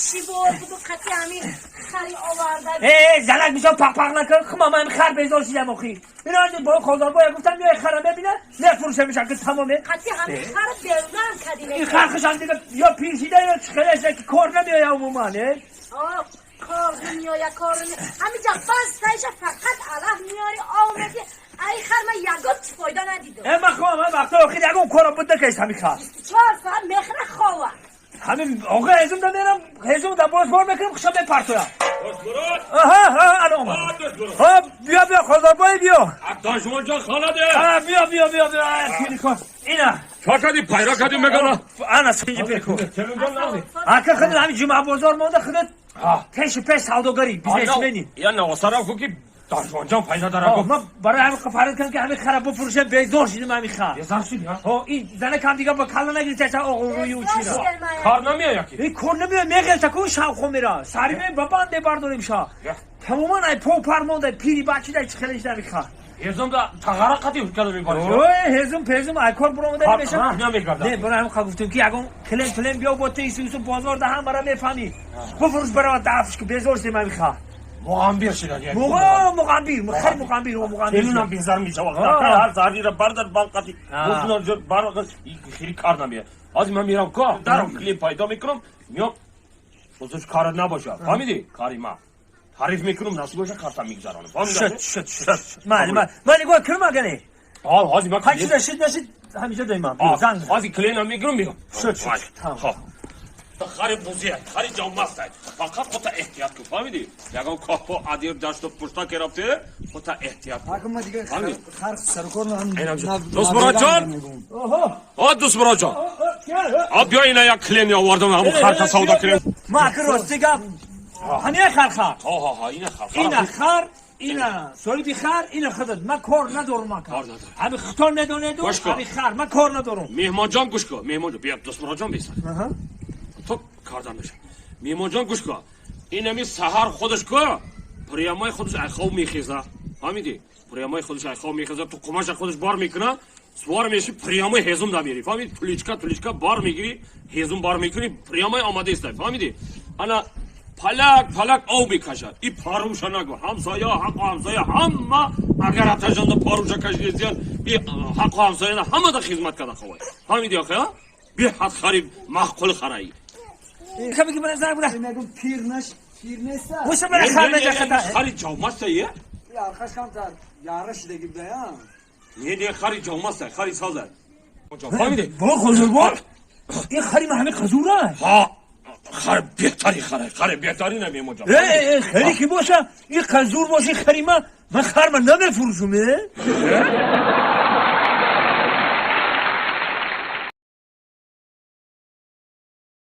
Чӣ бор буду қати ҳамин хари оварда? Э, занак, бисёр пақ-пақ накун. Хума, ман хар безор шидам охи. Ино бо хозорбоя гуфтам, миёй, хара мебина, мефурӯшамиш, аки тамоме. Қати ҳамин хара берунам кадӣ? Ин хар хушам дига ё пир шида, ё чихелеша, ки кор намеоя умуман, э. Кор намеоя, кор ҳамиҷа бастаиша, фақат алаф меёри, ов меди. Ай хар ман ягон чӣ фоида надидам. Э, ман хоҳам, ман вақто охир ягон корам буд, накаист ҳамин хар. 24 соат мехра, хова. Ҳамин оға, ҳезум да мерам, ҳезум да боз бор мекунам, хушам мепартоям. Аҳа, ана омад. Ҳа, биё, биё, хозорбой, биё. Дашмонҷон, хонаде? Биё, биё, биё, биё, кун ина. Чо кардӣ, пайра кардӣ, мегана? Ана синҷи пеку ака, худат ҳамин ҷумъабозор монда, худат пеши пеш савдогарӣ, бизнесмени. Я навосарам ку, ки Дашмонҷон пайда дара. Ман барои ҳамин фарид кардам, ки ҳамин хара бифурӯшам, безор шидим ҳамин хар. Безор шидӣ? Ҳо, ин занакам дига ба калла нагирифташа, оғурӯю чира. Кор намеоя ки? Ин кор намеоя, меғелта ку, шавхо мера сари ме ба банде бардорем ша. Тамоман ай по пар монда, пири бачида, чӣ хеле шида ҳамин хар. Ҳезумда тағара қати ҳуккада мебарӣ. Ой, ҳезум пезум ай кор буромада мешам. Намегардам. Не, барои ҳамин гуфтем, ки ягон клиент плен биё, бо ту ису бозор да ҳам бара мефаҳмӣ. Бифурӯш, барава, дафш ку, безор шидем ҳамин хар. Муғамбир шида. Муғамбир, хар муғамбир, муғамбир. Келинам безар мешава. Ҳар зарира бардар балқати. Бар хеле кор намея. Ҳозир ман мерам ко, даром клиент пайдо мекунам, миём. Бозош корат набоша. Фаҳмидӣ? Кори ма. Тариф мекунам, насиб боша, картам мегузаронам. Фаҳмидӣ? Шуд, шуд, шуд. Майли, майли. Ман нигоҳ кунам агане. А, ҳозир ман ҳар чиза шуд, нашид, ҳамиҷа доимам. Занг. Ҳозир клиентам мегирам, мегам. Шуд, шуд. Тамом. Хари бузия, хари ҷомаста. Фақат худта эҳтиёт кун, фаҳмидӣ? Ягон коҳпо, адир, дашту пушта ки рафте, худта эҳтиёт кун. Ҳакм, ма дига хар сарукор. Дӯстмуроджон! О, Дӯстмуроджон! А, биё, ина як клиент овардам, ҳамун харта савдо кунем. Ма аки, рости гап, ҳамия хар хар. Ҳо, ҳо, ҳо, ина хар. Ина хар, ина соҳиби хар, ина худат. Ман кор надорам, ака. Кор надорам. Ҳами худтон медонеду. Гӯш кун. Ҳами хар ман кор надорам. Меҳмонҷон, гӯш кун. Меҳмонҷон, биё, Дӯстмуроджон, беса. То кардан меша. Меҳмонҷон, гӯш кун. Инами саҳар худаш ку, прямой худаш айхов мехеза. Фаҳмидӣ? Прямой худаш айхов мехеза, ту қумаша худаш бор мекуна, сувор меши, прямой ҳезум да мери. Фаҳмидӣ? Туличка, туличка бор мегири, ҳезум бор мекунӣ, прямой омада истай. Фаҳмидӣ? Ана палак, палак ов мекашад. И паруша нагу. Ҳамсоя, ҳаққу ҳамсоя, ҳама агар атажанда паруша кашидесиян, и ҳаққу ҳамсояна ҳамада хизмат карда ховай. Фаҳмидӣ, охи, а? Беҳад хари маъқул хараи. Ками ки мана занг бура. Мегум, пир наш, пир неста. Муша мана хар меҷахата. Хари ҷомаста е? Архаш камтар яра шидаги буда. Не, не, хари ҷомаста, хари соза. Фаҳмидӣ? Бо хозурбор, ин хари ма ҳами қазура. Ҳа, хар беҳтари харе, хари беҳтари на, меҳмонҷон. Э, э, хари ки боша, ин қазур боша, хари ма, ман хар ма намефурӯшум, э.